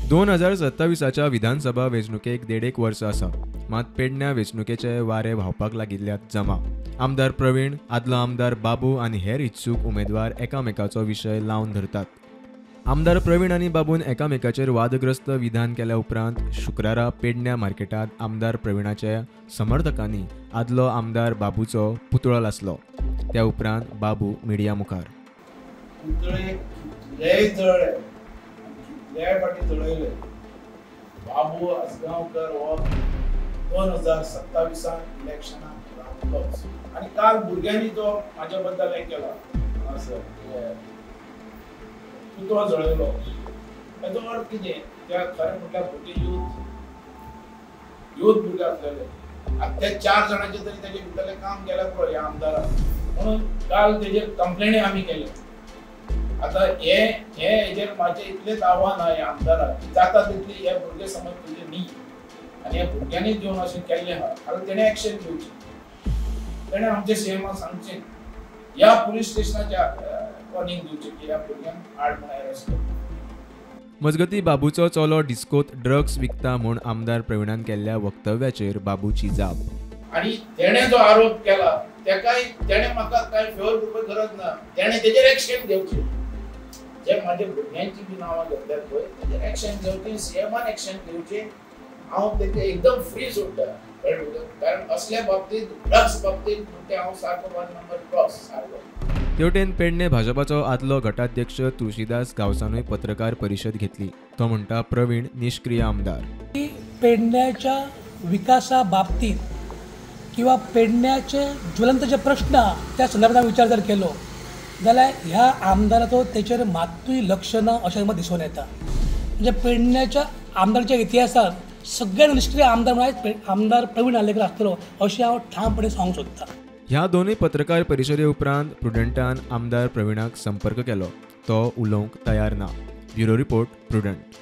2027च्या विधानसभा वेंचणुकेक 1.5 वर्स आसा. मात पेडण्या वेंचणुकेचे वारे व्हांवपाक लागिल्ल्यात जमा. आमदार प्रवीण, आदलो आमदार बाबू आनी हेर इत्सूक उमेदवार एकामेकाचो विशय लावन धरतात. आमदार प्रवीण आनी बाबून एकामेकाचेर वादग्रस्त विधान केल्या उपरांत शुक्रारा पेडण्या मार्केटांत आमदार प्रवीणाच्या समर्थकांनी आदलो आमदार बाबूचो पुतळो लासलो. त्या उपरांत बाबू मिडिया मुखार. बाबू आजगांवकर हो 2027 इलेक्शनाक रावतलोच. आनी काल भुरग्यांनी जो म्हाज्या बद्दल हें केला हांगासर पुतळो जळयलो, ताचो अर्थ कितें? त्या खरें म्हटल्यार भुरगे यूथ भुरगे आसलेले. आतां त्या 4 जाणांचें तरी तेजे भितरलें काम गेल्यार पुरो ह्या आमदाराक. म्हणून काल तेजेर कंप्लेनी आमी केले. आतां हे हेजेर म्हाजें इतलेंच आव्हान आहा ह्या आमदाराक की जाता तितली हे भुरगे समज तुजे न्ही आनी ह्या भुरग्यांनी जेवन अशें केल्लें आहा, आतां तेणें एक्शन घेवचें. तेणें आमच्या सीएमाक सांगचें, ह्या पुलीस स्टेशनाच्या वॉर्निंग दिवचें की ह्या भुरग्यांक आड म्हूण अरेस्ट करचें. मजगती बाबूचो चलो डिस्कोत ड्रग्स विकता म्हूण आमदार प्रवीणान केल्ल्या वक्तव्याचेर बाबूची जाप. आनी तेणें जो आरोप केला तेकाय तेणें म्हाका कांय फेवर करपाक गरज ना, तेणें तेजेर एक्शन घेवचें. जे म्हाज्या भुरग्यांची बी नांवां घेतल्यात पळय तेजेर एक्शन घेवचें, सीएमान एक्शन घेवचें. हांव तेका एकदम फ्री सोडटा, कळ्ळें तुका? कारण असल्या बाबतींत ड्रग्स बाबतींत म्हणटा हांव सारको 1 नंबर क्रॉस सारको. तेवटेन पेडणे भाजपाचो आदलो गटाध्यक्ष तुळशीदास गांवसानूय पत्रकार परिशद घेतली. तो म्हणटा प्रवीण निष्क्रिय आमदार. पेडण्याच्या विकासा बाबतीत किंवा पेडण्याचे ज्वलंत जे प्रश्न त्या संदर्भात विचार जर केलो जाल्यार ह्या आमदाराचो तेचेर मात्तूय लक्ष ना अशें म्हाका दिसून येता. म्हणजे पेडण्याच्या आमदाराच्या इतिहासात सगळ्यात निष्क्रिय आमदार म्हळ्यार आमदार प्रवीण आर्लेकर आसतलो अशें हांव ठामपणे सांगूंक सोदतां. ह्या दोनूय पत्रकार परिशदे उपरांत प्रुडंटान आमदार प्रवीणाक संपर्क केलो. तो उलोवंक तयार ना. Bureau report, Prudent.